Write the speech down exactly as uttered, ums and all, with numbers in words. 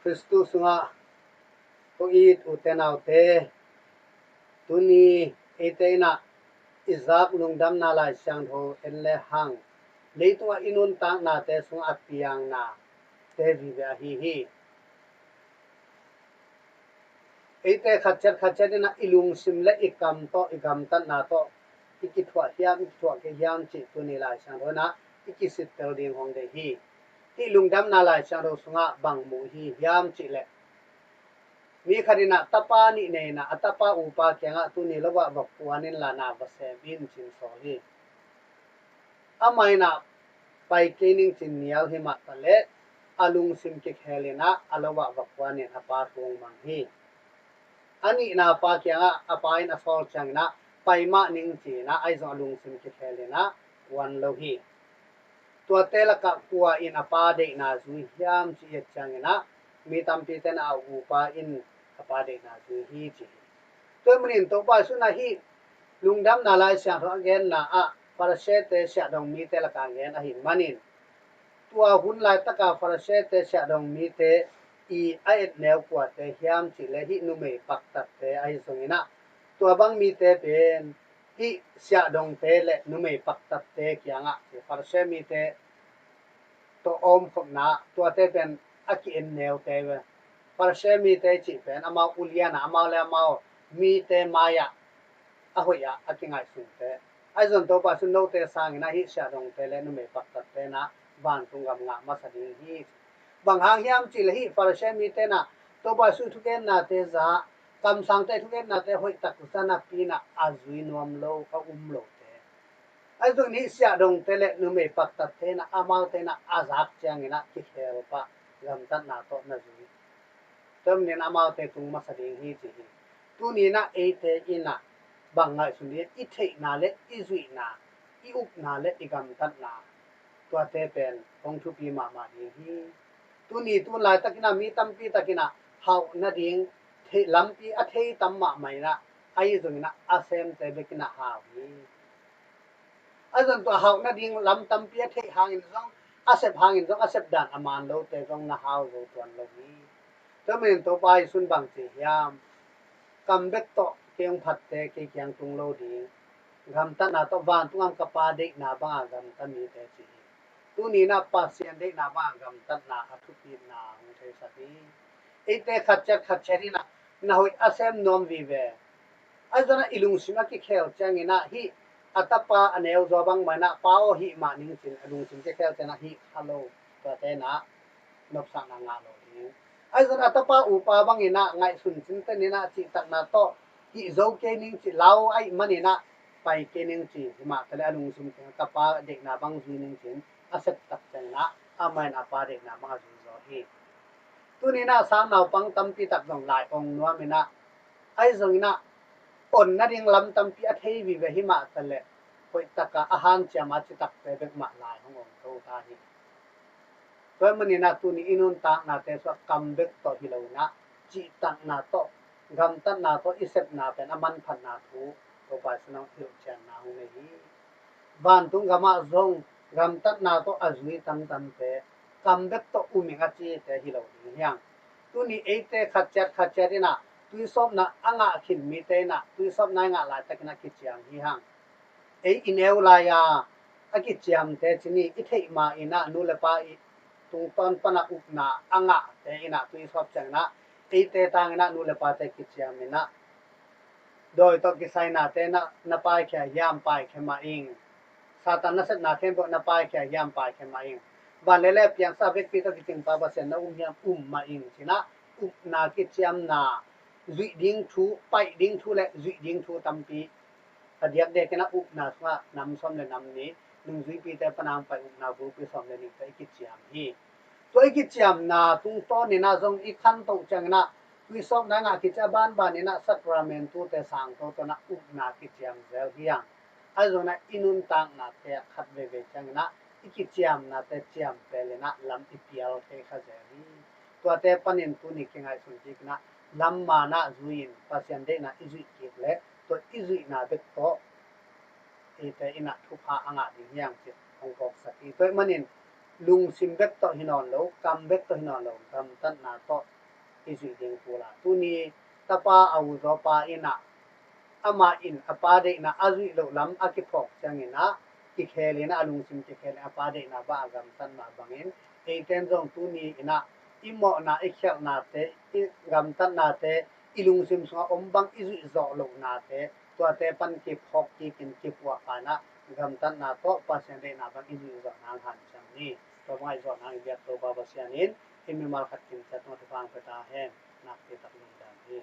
Khristu sungah ko it ute naute, tuni eite in ah i zak lungdamna Lai Siangtho en le hang, leitungah i nuntaknate sungah a piangna te vive ahi hi. Eite khatciat khatciat in ah i lungsim le i kam tawh, i gamtatna tawh i kithuah hiam, i kithuah kei hiam cih tuni Lai Siangtho in ah i kisittel ding hong deih hi. Hih lungdamna Lai Siangtho sungah bang mu hi hiam cih leh, mi khat in ah tapa nih nei in ah, a tapa upa kiangah tuni lo ah va puan inla na va sem in ci-in sawl hi. Amah in ah pai kei ning ci-in nial hi mah ta leh, a lungsim kikhel in ah a lo ah va puan in a pa thu hong mang hi. A nihna pa kiangah a pa in a sawl ciangin ah pai mah ning ci-in ah, ahi zong a lungsim kikhel in ah puan lo hi. Tuate lakah kua in a pa deihna zui hiam cih et ciangin ah, mi tampite in ah a upa in a pa deihna zui hi ci hi. Tua ahih manin Topa Jesu in ah hih lungdamna Lai Siangtho a genna ah Farisee-te, siahdong mite lakah a gen ahih manin, tua hun laitaka Farisee-te, siahdong mite i a etneu kuate hiam cih leh hih numei paktatte ahi zongin ah, tua bang mite pen hih siahdongte le numei paktatte kiangah, Farisee mite tawh a omkhopna, tuate pen a ki-etneute ve. Farisee mite cih pen amau ulian ah, amau le amau mite mai-ah a hoih ah a kingaihsunte. Ahi zong Topa Jesu in note sangin ah hih siahdongte le numei paktatte in ah vantung gam ngah masa ding hi. Bang hang hiam cih leh hih Farisee mite in ah Topa Jesu thugennate za, kamsangte thugennate hoih tak za napi in ah a zui nuam lo, a um lote. Ahi zongin hih siahdongte le numei paktatte in ah, amaute in ah a zak ciangin ah kikhel pah, gamtatna tawh na zui. Tua ahih manin amaute tung masa ding hi ci hi. Tuni in ah eite in ah bang ngaihsun ding, i theihna le i zuihna, i upna le i gamtatna, tuate pen hong thupi mahmah ding hi. Tuni tun laitakin ah mi tampi takin ah hauh nading thei, lampi a thei tam mahmah in ah, ahi zongin ah a semte bekin ah hau hi. Ahi zong tua hauh nading lam tampi a theih hangin zong, a sep hangin zong, a sep dan a man lote zong na hau zo tuan lo hi. Tua ahih manin Topa Jesu in bang ci hiam? Kam bek tawh kei hong phatte kei kiang tung lo ding, gamtatna tawh vantung gam ka Pa deihna banga gamta mite ci hi. Tuni in ah Pasian deihna banga gamtatna a thupitna hong theisak hi. Eite khatciat khatciat in ah na hoih a sem nuam vive. Ahi zongin ah i lungsim a kikhel ciangin ah hih a tapa a neu zaw bangmah in ah, pa aw, hih mah ning ci-in a lungsim kikhel ciangin ah hih kha lo, tuate in ah nopsakna ngah lo ding. Ahi zongin a tapa upa bangin ah ngaihsun cinten in ah cihtakna tawh hih zo kei ning ci, lau ahih manin ah pai kei ning ci hi mah ta leh, a lungsim kiangah ka pa deihna bang zui ning ci-in a sep tak ciangin ah amah in a pa deihna bang a zui zaw hi. Tuni in ah sang naupang tampi tak zong lai ong nuam in ah, ahi zongin ah on nading lam tampi a thei vive hi mah ta leh, hoih taka a hanciam a citakte bek mah lai hong ong to ta hi. Tua ahih manin ah tuni i nuntaknate sungah kam bek tawh hi lo in ah, cihtakna tawh, gamtatna tawh i sepna pen a manphatna thu Topa Jesu in hong hilhcianna hong nei hi. Vantung gamah zong gamtatna tawh a zui tantante, kam bek tawh um ing a cite hi lo ding hi hang. Tuni eite khatciat khatciat in ah tuisawpna a ngah khin mite in ah tuisawpna i ngah laitakin ah kiciam hi hang. Ei i neu lai-a a kiciamte ci ni, i theih ma in ah nu le pa i tungtawn pan a upna a ngahte in ah tuisawp ciangin ah eite tangin ah nu le pate kiciam in ah, dawi tawh kisainate na, na paikhia hiam? Paikhia mah ing. Satan nasepna khempeuh na paikhia hiam? Paikhia mah ing. Van le lei piangsa vekpi tawh kicingpa Pasian na um hiam? Um mah ing. Ci-in ah upna kiciamna, zuih ding thu, paih ding thu le zuih ding thu tampi, a diakdiakin ah upna sungah nam sawm le nam nih, nungzuipite pan a hong pai upna bulpi sawm le nihte i kiciam hi. Tua i kiciamna tungtawn in ah zong i khantoh ciangin ah tuisawpna i ngah khit ciang a banban in ah sakramentute sang toto in ah upna kiciam zel hi hang. Ahi zongin ah i nuntaknate ah khat veivei ciangin ah i kiciamnate ciampel in ah lam i pial thei kha zel hi. Tuate panin tuni kingaihsun kik in ah lam man ah zui-in Pasian deihna i zuih kik leh tua i zuihna bek tawh eite in ah thupha a ngah ding hi hang cih hong phawksak hi. Tua ahih manin lungsim bek tawh hi nawn lo, kam bek tawh hi nawn lo, gamtatna tawh i zuih ding kul a. Tuni tapa a u zaw pa in ah, amah in a pa deihna a zuih loh lam a kiphawk ciangin ah, kikhel in ah, a lungsim kikhel in a pa deihna bang a gamtat mah bangin, eiten zong tuni in ah i mawhna, i khialhnate, i gamtatnate, i lungsim sungah om bang i zuih zawh lohnate, tuate pan kiphawk kikin kipuahpah in ah, gamtatna tawh Pasian deihna bang i zuih zawh nang hanciam ni. Tua bang i zuih zawh nang i biak Topa Pasian in, hih mimal khat kim ciat tungah thupha pia ta hen. Nakpi tak lungdam hi.